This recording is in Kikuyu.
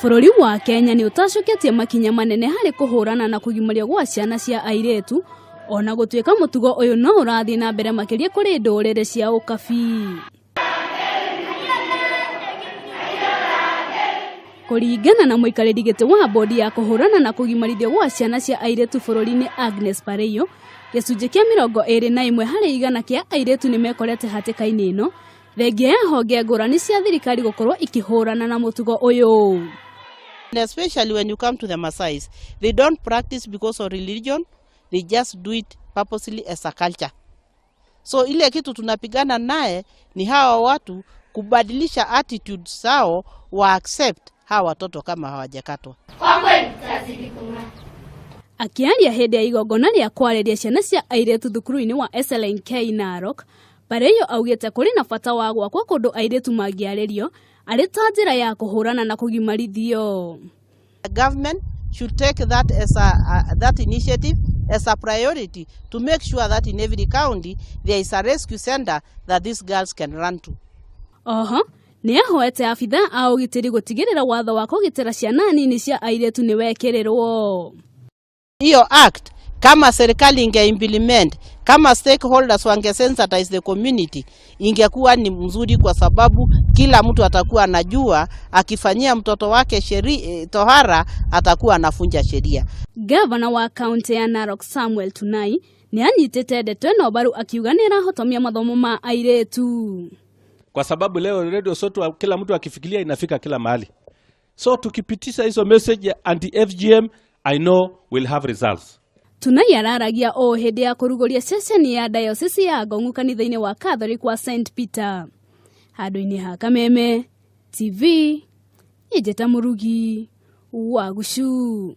Bũrũri wa Kenya nĩ ũtacũkĩtie makinya manene harĩ kũhũrana na kũgimario gwa ciana cia airĩtu, ona gũtuĩka mũtugo ũyũ no ũrathiĩ na mbere makĩria kũrĩ ndũrĩrĩ cia ũkabi. Kũringana na mũikarĩri gĩtĩ wa bodi ya kũhũrana na kũgimarithio gwa ciana cia airĩtu bũrũri-inĩ Agnes Pareiyo, gĩcunjĩ kĩa 21 harĩ igana kĩa airĩtu nĩ mekorete hatĩka-inĩ ĩno, thengia ya honge ngũrani cia thirikari gũkorwo ikĩhũrana na mũtugo ũyũ. And especially when you come to the Maasais, they don't practice because of religion, they just do it purposely as a culture. So ile kitu tunapigana naye ni hawa watu kubadilisha attitudes zao wa accept hawa watoto kama hawajakatwa. Akĩaria hĩndĩ ya igongona rĩa kwarĩria ciana cia airĩtu thukuru-inĩ wa SLNK Narok, Pareiyo augĩte kũrĩ na bata wa gwakwo kũndũ airĩtu mangĩarĩrio arĩ ta njĩra ya kũhũrana na kũgimarithio. The government should take that as a that initiative as a priority to make sure that in every county there is a rescue center that these girls can run to. Oho nĩ ahoete abitha a ũgitĩri gũtigĩrĩra watho wa kũgitĩra ciana nini cia airĩtu nĩ wekĩrĩrwo. Hiyo act kama serikali inge implement, kama stakeholders wange sensitize the community, ingekuwa ni mzuri, kwa sababu kila mtu atakuwa anajua akifanyia mtoto wake tohara atakuwa anafunja sheria. Gavana wa kaunti ya Narok Samuel Tunai nĩ anyitĩte ndeto ĩno mbaru akiuga nĩ ĩrahotomia mathomo ma airĩtu. Kwa sababu leo radio sote kila mtu akifikiria inafika kila mahali. So tukipitisha hizo message ya anti FGM, I know we'll have results. Tunai araragia o hĩndĩ ya kũrugũria ceceni ya diocese ya Ngong'u kanitha-inĩ wa Catholic wa St Peter. Handũ-inĩ ha Kameme TV, Njĩta Mũrugi wa Gucu.